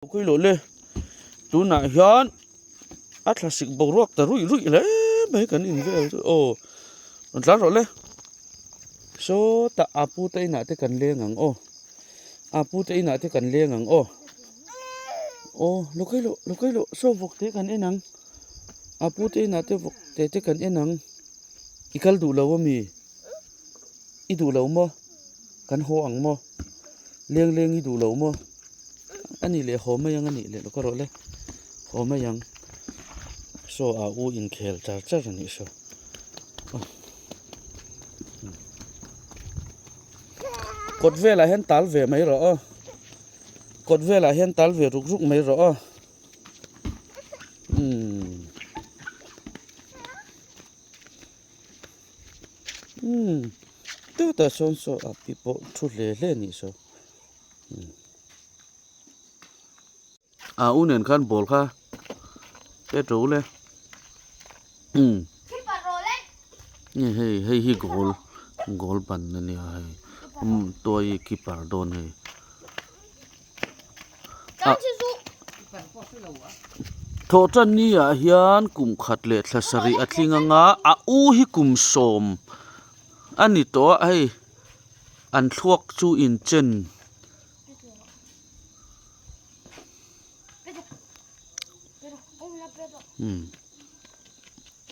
Khawi loh le tunah hian a thlasik boruak ta ruih ruih hle mai kan in vel chu aw rawn tlan rawh le sawtah a pu te inah te kan leng ang aw a pu te inah te kan leng ang aw aw lo khawi loh lo khawi loh saw vawk te kan en ang a pu te inah te vawk te te kan en ang i kal duh lo ami i duh lo maw kan haw ang maw leng leng i duh lo maw. A nih leh haw mai ang a nih leh lawk a rawh le haw mai ang saw a u inkhel char char a nih saw kawt velah hian tal ve mai rawh aw kawt velah hian tal ve ruk ruk mai rawh aw umm umm tutah sawn saw a pi pawh thu hle hle a nih saw. A u nen khan ball kha pet ro le umm hei hei hi goal goal ban a nia hei umm tuai keeper dawn hei ah thawh tan ni ah hian kum khat leh thla sarih a tling anga a u hi kum sawm a ni tawh a hei. An thluak chu inchen. Umm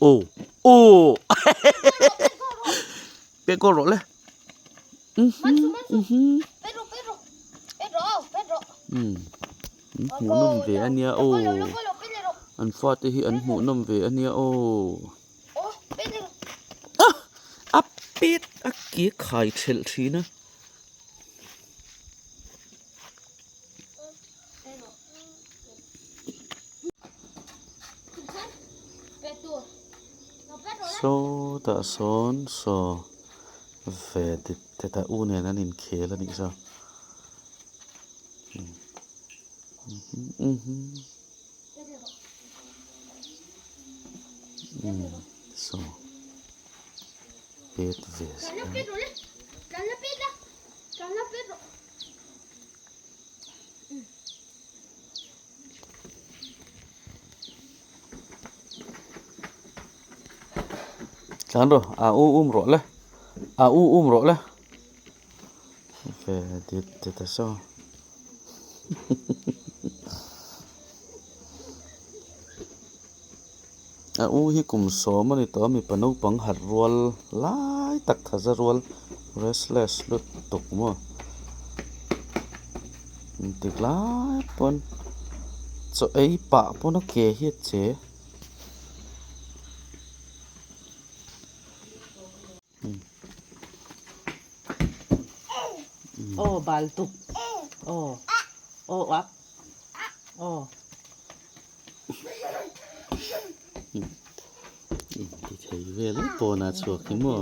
aw aw pek goal rawh le umm an hmuhnawm ve a nia aw an fate hi an hmuhnawm ve a nia aw. A a pet a ke khai thelh thin a. Sawtah sawn saw ve tit tet a u nen an inkhel a nih saw. Saw pet ve zel tlan rawh a u um rawh le a u um rawh le ve dit det a saw. A u hi kum sawm a ni tawh a mipa naupang harh rual lai tak thaza rual restless lutuk maw engtik lai pawn chaw ei pah pawn a ke hi a che. Aw bal tuk aw aw uak aw. Inti thei vel em pawn a chhuak hi maw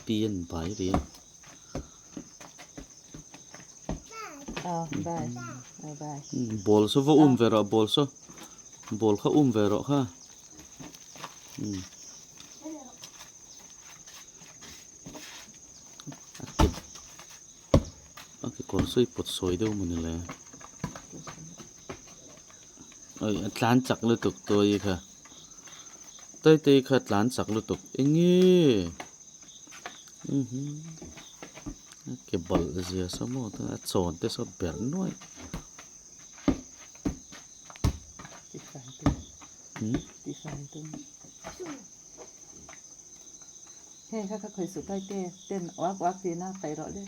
pi an bai rih a. Ball saw va um ve rawh ball saw ball kha um ve rawh kha. A ke a kekawr saw i pawt sawi deuh mawni le oi a tlan chak lutuk tuai kha taitei kha tlan chak lutuk eng nge a ke balh zia saw maw a chawn te saw berh nuaih. Hei kha kha khawi suh taite ten uak uak tina paih rawh le.